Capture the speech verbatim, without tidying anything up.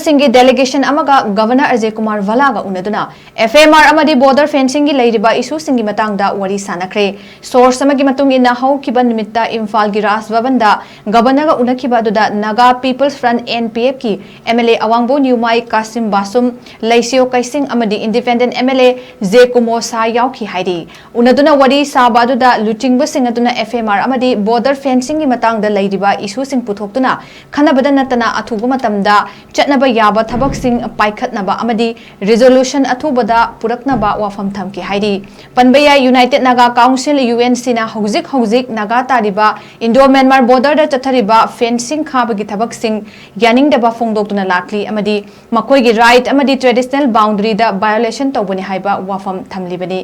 ꯁꯤꯡꯒꯤ delegation ꯑꯃꯒ Governor Ajay Kumar ꯚꯜꯂꯥꯒ ꯎꯅꯗꯨꯅ F M R ꯑꯃꯗꯤ border fencingꯒꯤ ꯂꯩꯔꯤꯕ issueꯁꯤꯡꯒꯤ ꯃꯇꯥꯡꯗ ꯋꯥꯔꯤ ꯁꯥꯅꯈ꯭ꯔꯦ꯫ Source ꯑꯃꯒꯤ ꯃꯇꯨꯡ ꯏꯟꯅ, ꯍꯧꯈꯤꯕ ꯅꯨꯃꯤꯠꯇ ꯏꯝꯐꯥꯜꯒꯤ ꯔꯥꯖ ꯚꯕꯟꯗ Governorꯒ ꯎꯅꯈꯤꯕ ꯑꯗꯨꯗ Naga People's Front, N P Fꯀꯤ M L A ꯑꯋꯥꯡꯕꯣ ꯅ꯭ꯌꯨꯃꯥꯏ Kasim ꯕꯥꯁꯨꯝ, ꯂꯩꯁꯤꯌꯣ ꯀꯩꯁꯤꯡ ꯑꯃꯗꯤ Independent M L A J Kumo Sha ꯌꯥꯎꯈꯤ ꯍꯥꯏꯔꯤ꯫ ꯎꯅꯗꯨꯅ ꯋꯥꯔꯤ ꯁꯥꯕ ꯑꯗꯨꯗ ꯂꯨꯆꯤꯡꯕꯁꯤꯡ ꯑꯗꯨꯅ F M R ꯑꯃꯗꯤ border fencingꯒꯤ ꯃꯇꯥꯡꯗ ꯂꯩꯔꯤꯕ issueꯁꯤꯡ ꯄꯨꯊꯣꯛꯇꯨꯅ ꯈꯟꯅꯕꯗ ꯅꯠꯇꯅ ꯑꯊꯨꯕ ꯃꯇꯝꯗ ꯆꯠꯅꯕ ꯌꯥꯕ ꯊꯕꯛꯁꯤꯡ ꯄꯥꯏꯈꯠꯅꯕ ꯑꯃꯗꯤ resolution ꯑꯊꯨꯕꯗ ꯄꯨꯔꯛꯅꯕ ꯋꯥꯐꯝ ꯊꯝꯈꯤ ꯍꯥꯏꯔꯤ꯫ ꯄꯟꯕ ꯌꯥꯏ, United Naga Council, UNCꯅ ꯍꯧꯖꯤꯛ ꯍꯧꯖꯤꯛ ꯅꯥꯒꯥ ꯇꯥꯔꯤꯕ Indo Myanmar borderꯗ ꯆꯠꯊꯔꯤꯕ fencing ꯈꯥꯕꯒꯤ ꯊꯕꯛꯁꯤꯡ ꯌꯥꯅꯤꯡꯗꯕ ꯐꯣꯡꯗꯣꯛꯇꯨꯅ ꯂꯥꯛꯂꯤ ꯑꯃꯗꯤ ꯃꯈꯣꯏꯒꯤ right ꯑꯃꯗꯤ traditional boundaryꯗ violation ꯇꯧꯕꯅꯤ ꯍꯥꯏꯕ ꯋꯥꯐꯝ ꯊꯝꯂꯤꯕꯅꯤ꯫